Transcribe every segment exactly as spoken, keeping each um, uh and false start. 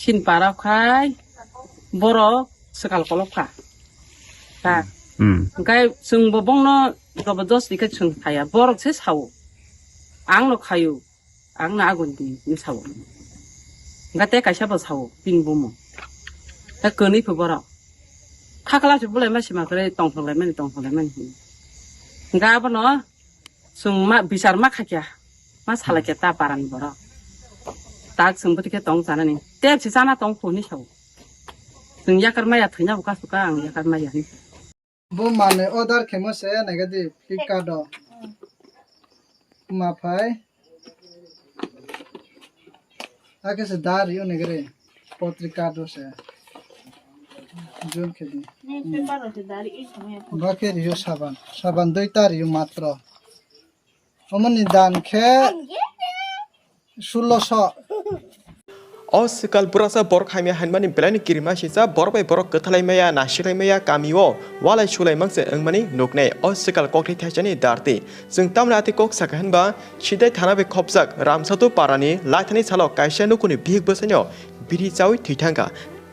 Chini para khai borok swkal kolok kha. Ta. Hmm. Hwnkhe chwngbo bongno jobodosti khe chwng thaya. Borok se sao. Ang no khaio. Ang no agon di hinwi sao. Hwnkhe tei kaisa bo sao. Bini bumo. Ta kwnwi pho borok. Khakla se bulai ma sima kwrwi tongthok lai mani, tongthok lai mani hinwi. Hwnkhe abono Chwng ma bichar ma kha kya, ma salai kya ta parani borok. Tak chwng bwtwi khe tong chanani. Tep se chana tong kho hinwi sao. Chwng yakar maya thwina bo kasu ka ang yakar maya hinwi. Bo manwi order khemo se negative Flipkart o. Ma phai. Ake se da rio negre. Potrika do se. Jun khe di. Ba khe rio saban. Saban dui ta rio matro. Omoni dan khe sullo so. O swkal burasa borok hamya hinmani belaino kirima sisa borok bai borok kwthalai maya, nasilai maya, kami o walai sulai mangse wngmani nuknai. O swkal kokthai thaisani darti. Chwng tamni ati kok saka hinba, Sidai thana bai khopjak Ramsatu parani laithani salo kaisa nukuni bihik bwsaino biri chawi thwi thangkha.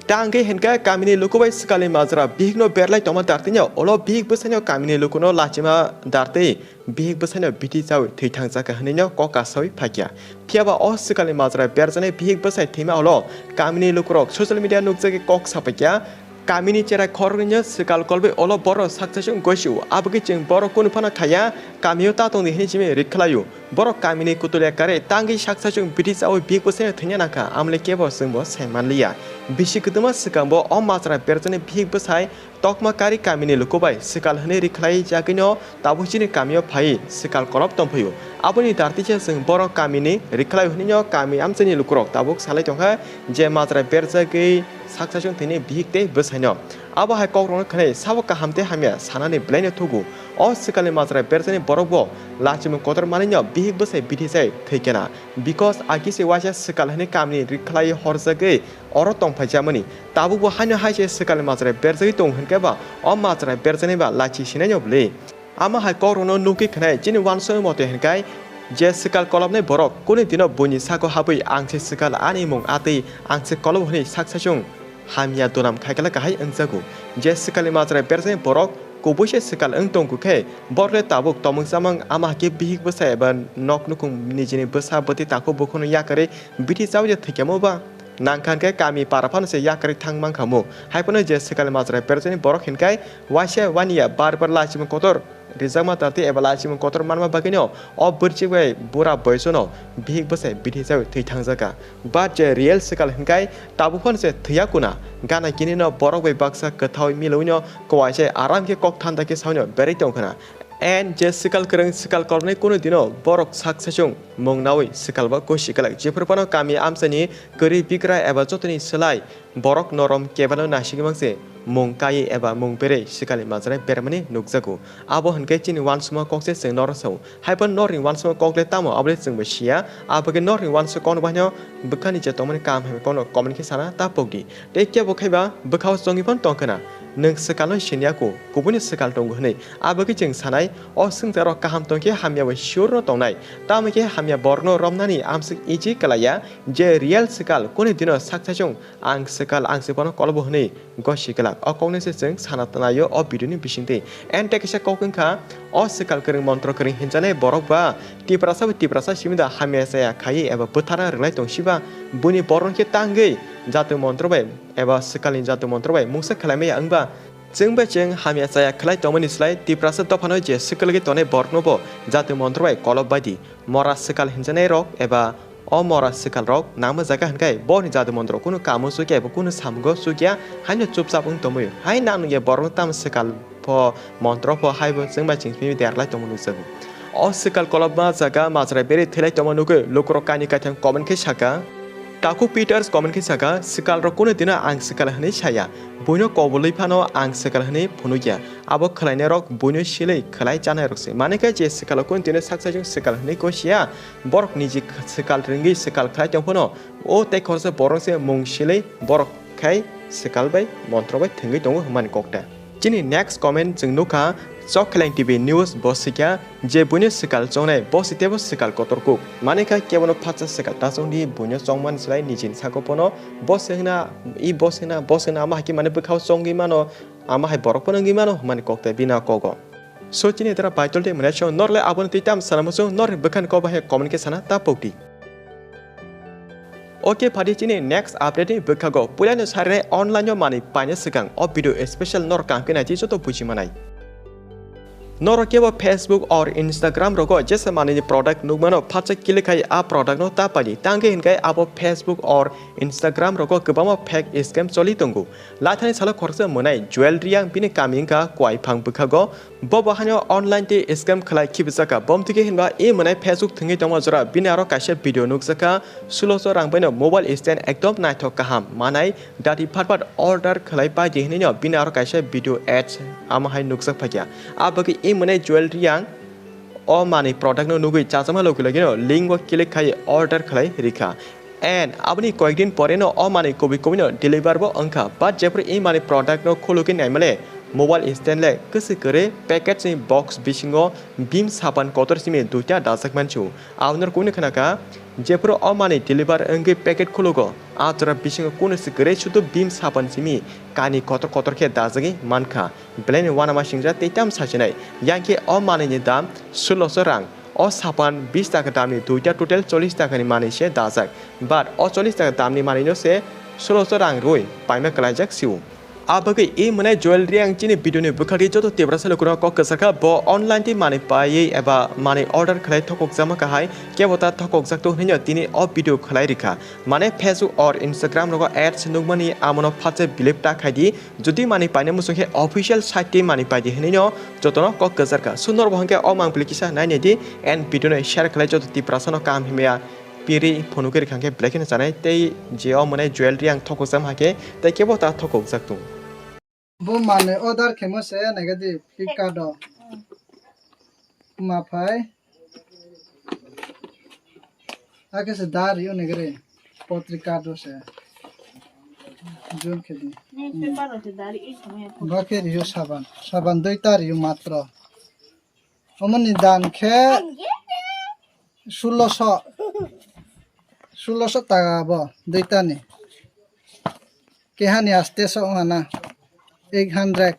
Ta hwnkhe hinkha kamini luku bai swkalni majra bihikno berlai tongma dartino ulo bihik bwsaino kamini lukuno lachima dartwi bihik bwsaino bithi chawi thwi thangjakha hwnwino kok kasawi phaikha. Phiyaba o swkalni majra berjaknai bihik bwsai thwima ulo kamini lukurok social media nukjagwi kok sapaikha. Kamini cherai khoroknwino swkal kolbai ulo borok sakchasung goisio. Abokhe chwng borok kunu phano khaiya, kamio ta tongdi hwnwi simi rikhlaio. Borok kamini kutul ekkarwi tangwi sakchasung bithi chawi bihik bwsaino thwina nangkha, amoni kebo chwngbo sai manliya. Bisi kwtwma swkangbo o majra berjaknai bihik bwsai Tokma kari kamini lukubai swkal hwnwi rikhlai jagwino tabuk chini kamio phaiwi swkal kolop tongphio. Aboni dartisa chwng borok kamini rikhlai hwnwino kami amchaini lukurok tabuk salai tongkha je majra berjagwi sakchasung thwini bihik tei bwsaino. Abo hai kokrokno khwnai sabo kaham tei hamya sanani belaino thugo. O swkalni majra berjakni borokbo lachimung kotor manwino bihik bwsai bithi chai thwikena. Because agise waisa swkal hwnwi kamini rikhlai horjagwi oro tongphaijakmani. Tabukbo haino hai se swkalni majra berjagwi tongo hwnkhe ba o majra berjaknai ba lachi sinaino bwlwi. Ama hai kokrokno nukwi khwnai chini uansukmung mote hwnkhe je swkal kolopnai borok kunu dino buini sako habwi ang se swkal ani mung atwi ang se kolobo hwnwi sak saichung hamya dunam khaikala kahai wngjago. Je swkalni majra berjaknai borok kubui se swkal wng tongo khe borokle tabuk tomung chamung ama hakhe bihik bwsa eba nok nukhung nijini bwsa bwtwi takhuk bukhuno yakarwi bithi chawi thwikyamo ba? Nangkha hwnkhe kami para phano se yakarwi thang mankha mu. Hai phano je swkal majra berjakni borok hinkai waisa waniya bar bar lachimung kotor rijakma tatwi eba lachimung kotor manma bagwino o bwrwchik bai bura boisono bihik bwsai bithi chawi thwi thangjakha. But je real swkal hinkai tabuk phano se thwiya kuna. Gana ginino borok bai baksa kwthawi milwino kwai se aram khe kok thanda khe sawino berwi tongkhwna. And je swkal kwrwng swkal koloknwi kunu dino borok sak saichung mung nawi swkal bo kusi kwlak. Jephru phano kami amchaini kwrwi bigra eba jotoni swlai borok norom kebeno nasigwi mangse mung kai eba mung berwi swkalni majra bermani nukjago. Abo hwnkhe chini uansukma kok se chwng norok sao. Hai phano norokni uansukma kok le tamo abo le chwngbo siya. Abo khe norokni uansuk kokno bahaino bwkhani je tongmani kaham hai kokno comment khe sana ta pokdi. Tei kebo khaiba bwkhao chongwi phano tongkhwna. Nwng swkalno siniya ku, kubuino swkal tongo hwnwi. Abo khe chwng sanai, o swngcharok kaham tongkhe hamya bai sure no tongnai. Tamo khe hamya borokno romnani amswk easy kwlaiya, je real swkal kunu dino sak saichung ang swkal ang se bono kolobo hwnwi gosi kwlak. O koknwi se chwng sana tanaio o video ni bisingtwi. And tei kaisa kok wngkha, o swkal kwrwng montro kwrwng hinjanai borok ba Tiprasa bai Tiprasa simi da hamya chaya khaiwi eba bwtharna rwlai tong siba? Buini borok khe tangwi jatwi montro bai eba swkalni jatwi montro bai mungsa khlaimaya wngba? Chwng bai chwng hamya chaya khlai tongmani slai Tiprasa dophano je swkalgwi tongnai borokno bo jatwi montro bai kolop bai di. Mora swkal hinjanai rok eba o mora swkal rok nangma jaga hwnkhai bohrni jatwi montro kunu kamo chukya eba kunu samungo chukya haino chupchap wng tongmwi hai nang nungya borokno tamo swkal pho montro pho hai bo chwng bai chwng phimwi derlai tongma nukjago. O swkal kolopma jaga majra berwi thwilai tongma nugwi lukurok kainwi kaithang comment khe saka. Takhuk Peters comment khe saka, swkal rok kunu dino ang swkal hwnwi saya, buino kobului phano ang swkal hwnwi phunukya. Abo khwlainairok buino silwi khwlai chanairokse. Manikhe je swkalo kunu dino sak saichung swkal hwnwi kosiya, borok niji swkal ringwi swkal khlai tong phano o tei khoroksa borok se mung silwi borok khai swkal bai montro bai thwngwi tongo hwnmani kokta. Chini next comment chwng nukha, Chokheleng T V News bo sikya je buino swkal chongnai bo si teibo swkal kotor kuk. Mani kha kebono phatsa swkal ta chongdi buino chongmani slai nijini sako bono bo se hwna i bo se hwna bo se hwna ama hai khe mani bwkhao chongwi mano ama hai borok phano wngwi mano hwnmani kok tai bini kogo. So chini dara baitol tei mwnai song norle aboni twi tam sana muchung norni bwkhani kok bahai comment khe sana ta pokdi. Ok phadi chini next update ni bwkhago puilano sarinai online o manwi paina swkang o video special nor kangkhe naidi joto buji manai. Norok kebo Facebook or Instagram rogo jesa manwi ni product nukmano phatsa click khai a product no ta paidi tangkhe hinkai abo Facebook or Instagram rogo kwbangma fake scam choli tongo. Laithani salo khoroksa mwnai Joel Reang bini kami wngkha Kuaiphang bwkhago. Bo bo haino online tei scam khlai khibijak kha. Bom twi khe hinba e mwnai Facebook thwngwi tongma jora bini aro kaisa video nukjak kha. Suloso rang baino mobile stand ekdom naithok kaham manai dati phat phat order khlai pai di hinwi no bini aro kaisa video ads ama hai nukjak phaikha. A bagwi e mwnai Joel Reang o manwi product no nugwi chajakma logi logi no link o click khai order khlai rikha. And aboni koyekdin pore no o manwi kubui kubui no deliver bo wngkha. But jephru e manwi product no khulugwi naimale mobile stand le kwswi kwrwi package ni box bisingo bim sapan kotor simi duita dajak mansu. Aboni kunu khna kha jephru o manwi deliver wngwi packet khulugo a jora bisingo kunu se kwrwi sudu bim sapan simi kani kotor kotor khe dajagwi mankha. Belai ni uanama singjak tei tam sachinai. Yang khe o manwi ni dam suloso rang. O sapan bis taka damni duita total chollish takani manwi se dajak. But o chollish taka damni manwino se suloso rang rwi paima kwlaijak sio. A bagwi e mwnai Joel Reang chini video ni bwkhadi joto Tiprasa lukurok kok kwchar kha bo online tei manwi paiwi eba manwi order khlai thokokjakma kahai kebo ta thokokjak to hwnwi no tini o video khlai rikha. Mane Facebook or Instagram rogo ads nukmani amono phatsa believe ta khaidi. Jodi manwi paina muchung khe official site tei manwi paidi hinwi no jotono kok kwchar kha. So norbo hwnkhe o mang bwlwi kisa nai naidi and video no share khlai joto Tiprasa no kaham himya piri phunukhe rikha khe belai kheno chanai tei je o mwnai Joel Reang thokokjak hakhe tei kebo ta thokokjak tung. Bo manwi order khemo se naikha di Flipkart o. Ma phai. Ake se da rio negre. Potrika do se. Jun khe di. Newspaper o se dari e samaya. Ba khe rio saban. Saban dui ta rio matro. Omoni dan khe suloso. Suloso taka bo dui ta ni. Kehani aste so hana. Eight hundred.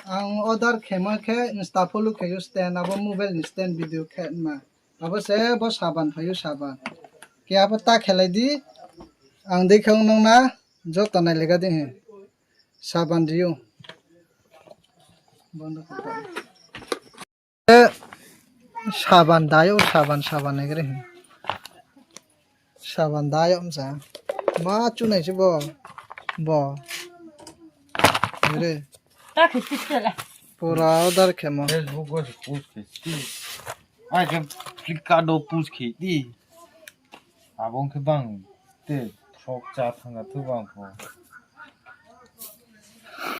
Ang order khema khe Insta follow khe stand abo mobile ni stand video khe ma. Abo se bo saban phaio saban. Ke abo ta khelai di. Ang dei khe nong na joto nai lega di he. Saban rio. Bondo khe. Saban dayo saban saban nai gre he. Saban dayo msa. Ma chunai se bo. Bo. Gre. Ta khisti chela. Pura order khemo. Facebook o se post khe. Ai khe Flipkart o post khe di. Abo khe bang te frog cha thanga thu bang pho.